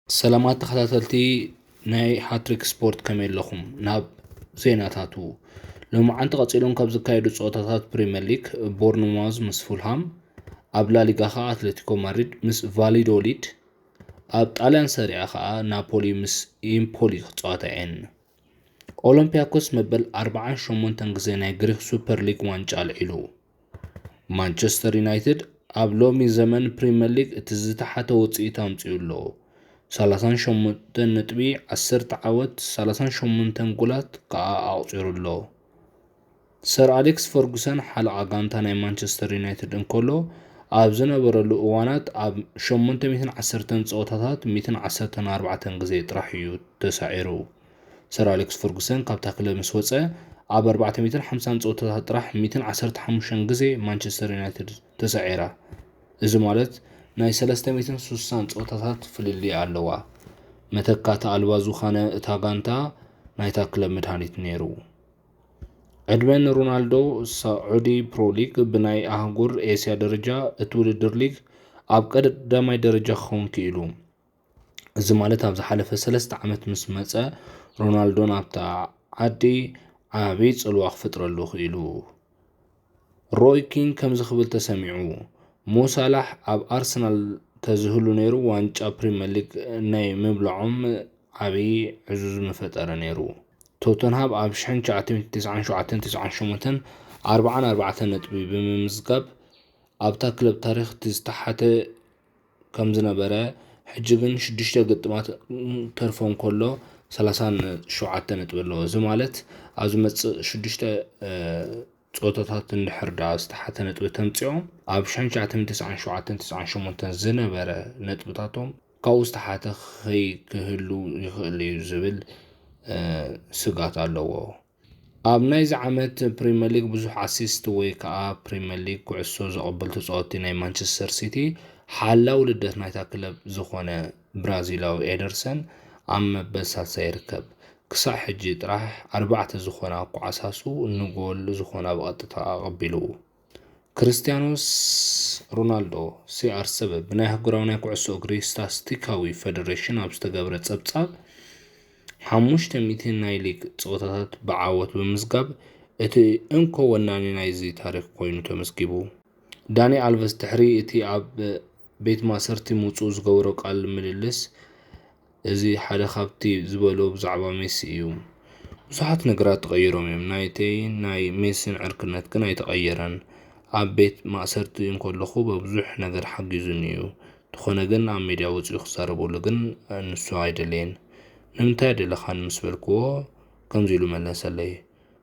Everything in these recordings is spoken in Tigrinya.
ሰላማት ተኸታተልቲ ናይ ሃትሪክ ስፖርት፣ ከመይ ኣለኹም? ናብ ዜናታቱ። ሎማዓንቲ ቀጺሎም ካብ ዝካየዱ ጸወታታት ፕሪምየር ሊግ፣ ቦርንማውዝ ምስ ፉልሃም፣ ኣብ ላሊጋ ኸኣ ኣትሌቲኮ ማድሪድ ምስ ቫሊዶሊድ፣ ኣብ ጣልያን ሰሪኣ ኸኣ ናፖሊ ምስ ኢምፖሊ ክጻወታ እየን። ኦሎምፒያኮስ መበል ኣርብዓን ሸሞንተን ግዜ ናይ ግሪክ ሱፐር ሊግ ዋንጫ ኣልዒሉ። ማንቸስተር ዩናይትድ ኣብ ሎሚ ዘመን ፕሪምየር ሊግ እቲ ዝተሓተ ውጽኢት ኣምጺኡ ኣሎ። ሰላሳን ሸሞንተን ነጥቢ፣ ዓሰርተ ዓወት፣ ሰላሳን ሸሞንተን ጎላት ከኣ ኣቑጺሩ ኣሎ። ሰር ኣሌክስ ፈርጉሰን ሓለቓ ጋንታ ናይ ማንቸስተር ዩናይትድ እንከሎ፣ ኣብ ዝነበረሉ እዋናት ኣብ ሸሞንተ ሚእትን ዓሰርተን ጸወታታት ሚእትን ዓሰርተን ኣርባዕተን ግዜ ጥራሕ እዩ ተሳዒሩ። ሰር ኣሌክስ ፈርጉሰን ካብታ ክለብ ምስ ወጸ፣ ኣብ ኣርባዕተ ሚእትን ሓምሳን ጸወታታት ጥራሕ ሚእትን ዓሰርተ ሓሙሽተን ግዜ ማንቸስተር ዩናይትድ ተሳዒራ። እዚ ማለት ናይ ሰለስተ ሚእትን ስሳን ጸወታታት ፍልልይ ኣለዋ። መተካእታ ኣልባ ዝኾነ እታ ጋንታ ናይታ ክለብ መድሃኒት ነይሩ። ዕድመ ንሮናልዶ። ሳዑዲ ፕሮ ሊግ ብናይ ኣህጉር ኤስያ ደረጃ እቲ ውድድር ሊግ ኣብ ቀዳማይ ደረጃ ክኸውን ክኢሉ። እዚ ማለት ኣብ ዝሓለፈ ሰለስተ ዓመት ምስ መጸ ሮናልዶ ናብታ ዓዲ ዓቢ ጽልዋ ክፈጥረሉ ክኢሉ። ሮይ ኪን ከምዚ ክብል ተሰሚዑ፣ ሞ ሳላሕ ኣብ ኣርሰናል ተዝህሉ ነይሩ ዋንጫ ፕሪምየር ሊግ ናይ ምብላዖም ዓቢ ዕዙዝ ምፈጠረ ነይሩ። ቶተንሃም ኣብ ሽሕን ትሽዓተ ሚእትን ተስዓን ሸውዓተን ተስዓን ሸሞንተን ኣርብዓን ኣርባዕተን ነጥቢ ብምምዝጋብ ኣብታ ክለብ ታሪኽ እቲ ዝተሓተ ከም ዝነበረ፣ ሕጂ ግን ሽዱሽተ ግጥማት ተርፎ እንከሎ ሰላሳን ሸውዓተ ነጥቢ ኣለዎ። እዚ ማለት ኣብ ዝመጽእ ሽዱሽተ ጸወታታት እንድሕር ደኣ ዝተሓተ ነጥቢ ተምጺኦም፣ ኣብ ሽሕን ትሽዓተ ሚእትን ተስዓን ሸውዓተን ተስዓን ሸሞንተን ዝነበረ ነጥብታቶም ካብኡ ዝተሓተ ከይክህሉ ይኽእል እዩ ዝብል ስጋት ኣለዎ። ኣብ ናይዚ ዓመት ፕሪምየር ሊግ ብዙሕ ኣሲስት ወይ ከኣ ፕሪምየር ሊግ ኩዕሶ ዘቐብል ተጻወትቲ ናይ ማንቸስተር ሲቲ ሓላው ልደት ናይታ ክለብ ዝኾነ ብራዚላዊ ኤደርሰን ኣብ መበል ሳልሳይ ይርከብ። ክሳዕ ሕጂ ጥራሕ ኣርባዕተ ዝኾና ኣቋዓሳሱ ንጎል ዝኾና ብቐጥታ ኣቐቢሉ። ክርስትያኖስ ሮናልዶ፣ ሲኣር ሰበ፣ ብናይ ኣህጉራዊ ናይ ኩዕሶ እግሪ ስታስቲካዊ ፈደረሽን ኣብ ዝተገብረ ጸብጻብ፣ ሓሙሽተ ሚእቲ ናይ ሊግ ጸወታታት ብዓወት ብምዝጋብ እቲ እንኮ ወናኒ ናይዚ ታሪኽ ኮይኑ ተመዝጊቡ። ዳኒ ኣልቨስ ድሕሪ እቲ ኣብ ቤት ማእሰርቲ ምውጽኡ ዝገበሮ ቃል ምልልስ፣ እዚ ሓደ ካብቲ ዝበሎ ብዛዕባ ሜሲ እዩ። ብዙሓት ነገራት ተቐይሮም እዮም፣ ናይተይ ናይ ሜሲን ዕርክነት ግን ኣይተቐየረን። ኣብ ቤት ማእሰርቲ እንከለኹ በብዙሕ ነገር ሓጊዙኒ እዩ። እንተኾነ ግን ኣብ ሜድያ ወጺኡ ክዛረበሉ ግን ንሱ ኣይደለየን። ንምንታይ ኣይደለኻን ምስ በልክዎ፣ ከምዚ ኢሉ መለሰለይ፣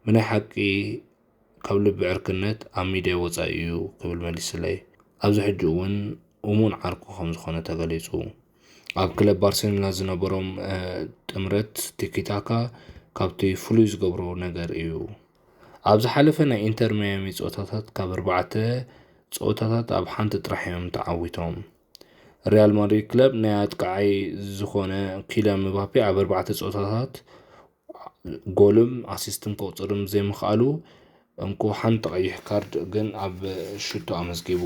ብናይ ሓቂ ካብ ልቢ ዕርክነት ኣብ ሚድያ ወጻኢ እዩ ክብል መሊስለይ። ኣብዚ ሕጂ እውን እሙን ዓርኩ ከም ዝኾነ ተገሊጹ። ኣብ ክለብ ባርሴሎና ዝነበሮም ጥምረት ቲኪታካ ካብቲ ፍሉይ ዝገብሮ ነገር እዩ። ኣብ ዝሓለፈ ናይ ኢንተር ማያሚ ጸወታታት ካብ ኣርባዕተ ጸወታታት ኣብ ሓንቲ ጥራሕ እዮም ተዓዊቶም። ሪያል ማድሪድ ክለብ ናይ ኣጥቃዓይ ዝኾነ ኪልያን ምባፔ ኣብ ኣርባዕተ ጸወታታት ጎልን ኣሲስትን ከቑጽር ዘይምኽኣሉ፣ እንኮ ሓንቲ ቀይሕ ካርድ ግን ኣብ ሽቶ ኣመዝጊቡ።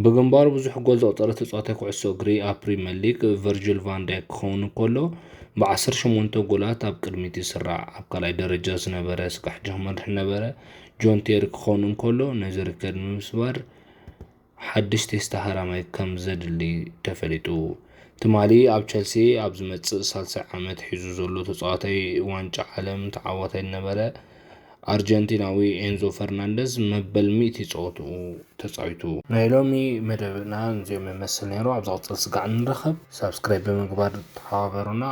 ብግንባሩ ብዙሕ ጎል ዘቑጸረ ተጻዋታይ ኩዕሶ እግሪ ኣብ ፕሪምየር ሊግ ቨርጅል ቫን ዳይክ ክኸውን እንከሎ፣ ብዓሰርተ ሸሞንተ ጎላት ኣብ ቅድሚት ይስራዕ። ኣብ ካልኣይ ደረጃ ዝነበረ ስጋሕ ጀመር ድሕሪ ነበረ ጆን ቴሪ ክኸውን እንከሎ፣ ነዚ ሪከርድ ንምስባር ሓድሽ ቴስታ ሃራማይ ከም ዘድሊ ተፈሊጡ። ትማሊ ኣብ ቸልሲ ኣብ ዝመጽእ ሳልሳይ ዓመት ሒዙ ዘሎ ተጻዋታይ ዋንጫ ዓለም ተዓዋታይ ዝነበረ ኣርጀንቲናዊ ኤንዞ ፈርናንደዝ መበል ሚእቲ ጸወትኡ ተጻዊቱ። ናይ ሎሚ መደብና ነዚኦም ይመስል ነይሩ። ኣብ ዝቕጽል ስጋዕ ንራኸብ። ሳብስክራይብ ብምግባር ተሓባበሩና።